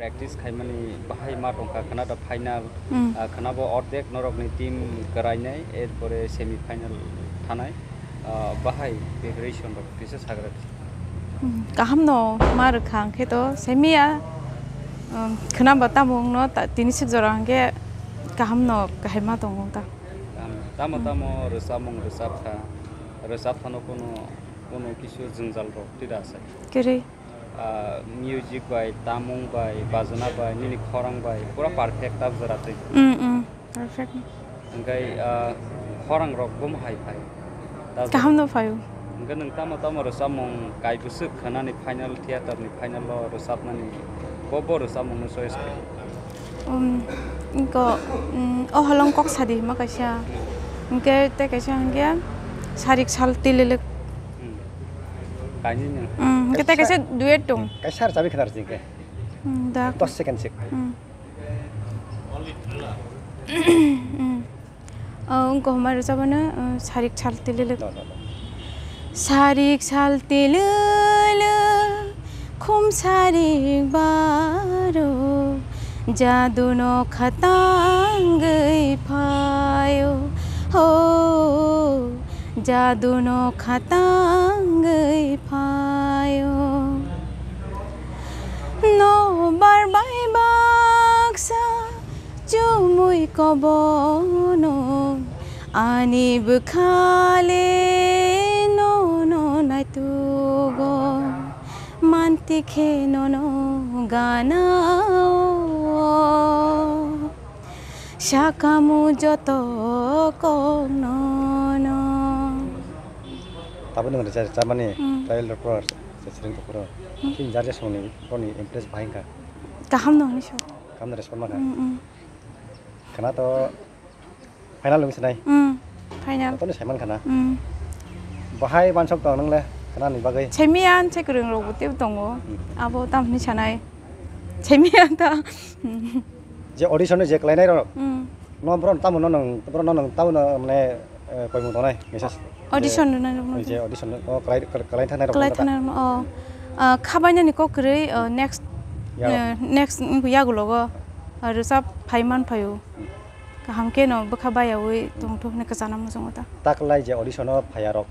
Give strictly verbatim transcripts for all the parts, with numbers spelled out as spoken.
Practice khaimani bahai ma tongkha, khwna da final, Hmm. ah, khwna bo ordek norokni team kwrainai, erpore semi final thanai, ah, bahai preparation rok kisa sagra. Hmm, kaham no ma rwkha hwnkhe to semi ya, um, khwna ba tamo wngno ta-, tini sik jora hwnkhe kaham no kahai ma tongo ta. Tamo, tamo, Hmm. tamo rwchapmung rwchapkha, rwchapthano kuno, kuno kisu jwngjal rok tida sai. Kwrwi. Ah, music bai, tamung bai, bajana bai, nini khorang bai, pura perfect tab jora twi. Mm, mm, perfect. Hwnkhe, ah, khorang rok bomo hai phai. Tab jora. Kaham no phaio. Hwnkhe nwng tamo tamo rwchapmung kai bwswk khwnani final, theater ni final o rwchapnani bo, bo rwchapmung no choice khe? Um, inko, um, o holong kok sadi ma kaisa. Hwnkhe tei kaisa hwnkhe Sarik Sal Tililik. Hmm. Kainwi nang. Hmm, hwnkhe tei kaisa duet tong. Kaisa rwchapwi khwnar jing khe. Hmm, da. Dos second sik. Hmm. Hmm. O, wngkha hwnba rwchapmano, o, Sarik Sal Tililik. No, no, no. Sarik sal tililik, khum sarik baro, jadu no khatangwi phaio, ho, jadu no khatangwi phaio. No bar bai baksa, chumui kobono ani bwkhale nono naitugo, manti khe nono ganao sakamu joto kok nono. Tabuk nwng rwchapmani Hmm. trial rok se swrwng tongphuru. Hmm. Chini judges rokni, rokni impress bahai wngkha. Kaham no hwnwi sao. Kaham no respond mankha. Hmm, hmm. Khwna to final wngwi sinai. Hmm, final. Jotono saiman khana. Hmm. Bahai wansok tong nwngle khwnani bagwi? Semiyan se kwrwng rok bo tei tongo. Hmm. Abo tam hwnwi sanai. Semiyan ta. Je audition je khlainai rok. Hmm. No bro tamo no nang, bro no nang tamo no mane, eh, koimung tongnai message. Audition rwnai rok no. Je audition o khlai, khlai thanai rok. Khlai thanai rok no. Oh. Ah, khabainani kok kwrwi, oh, next, Yarok. Eh, next yagulogo, ah, rwchap phai man phaio. Hmm. Kaham khe no bwkha bayaui tongthok hwnwi kwchana muchungo ta. Taklai je audition o phaiya rok,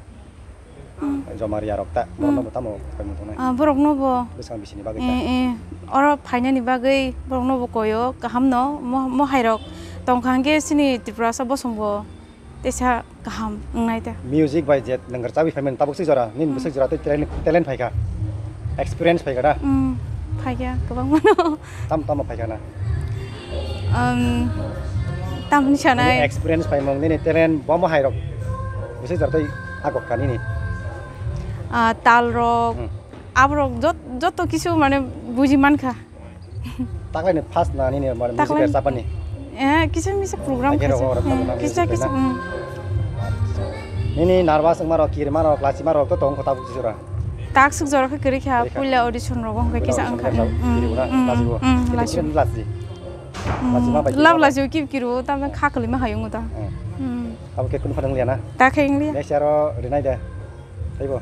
Hmm. joma riya rok ta, Hmm. borokno bo tamo koi muthungnai. Ah, borokno bo. Bwsang bisini bagwi ta. Eh, eh. Oro phainani bagwi borokno bo koyo, kaham no, mo-, mohai rok tongkha hwnkhe chini Tripurasa bosong bo teisa kaham wngnai ta. Music bai je nang rwchapwi phaimani tabuk sik jora, nini Hmm. bwswk jora tei talent, talent phaikha, experience phaikha da? Hmm, phaikha, kwbangma no. Tam, tamo phaikha na? Um, tamni sanai. Nini experience phaimung, nini talent, bomo hai rok bwswk jora tei agok kha nini? Ah, tal rok, Hmm. aborok jot-, joto kisu mane buji mankha. Taklaini first na nini mane music Taklaini. Rwchapani? Eh, kisa misa program Akhero khaisa. Oro Hmm, program kisa, kisa, na? Hmm. Nini nervous wngma rok, kirima rok, lachima rok to tong kho tabuk jora. Tak suk jora khe kwrwi kha, Kwrwi kha. Puila audition rogo hwnkhe Puila kisa audition wngkha. Khe Hmm, kiri wala, hmm, lachibo. Hmm, Kiri lachibo. Kiri lachi. Hmm, Lachima bai lab kiri lachibo kip kiro, tamni kha kwlwima hayung ta. Hmm. Hmm. Abo khe kunu phano wngya na? Ta khe wngya. Next year o rinai de. Taibo.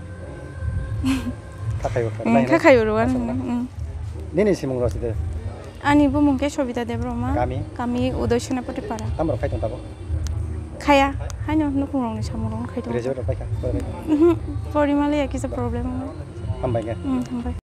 Kha khayo, Hmm, rinai kha na? Khayo rwan. Aswk na? Hmm. Nini simung rok side? Ani bumung khe Sobita Debbarma. Kami? Kami Udoy Senapati Para. Tamo rok khai tong tabo? Khaya, haino nukhung rokni samung rok khai tong. Graduate rok paikha? Mhm, porimali ya kisa problem. Hambai khe? Hmm, hambai.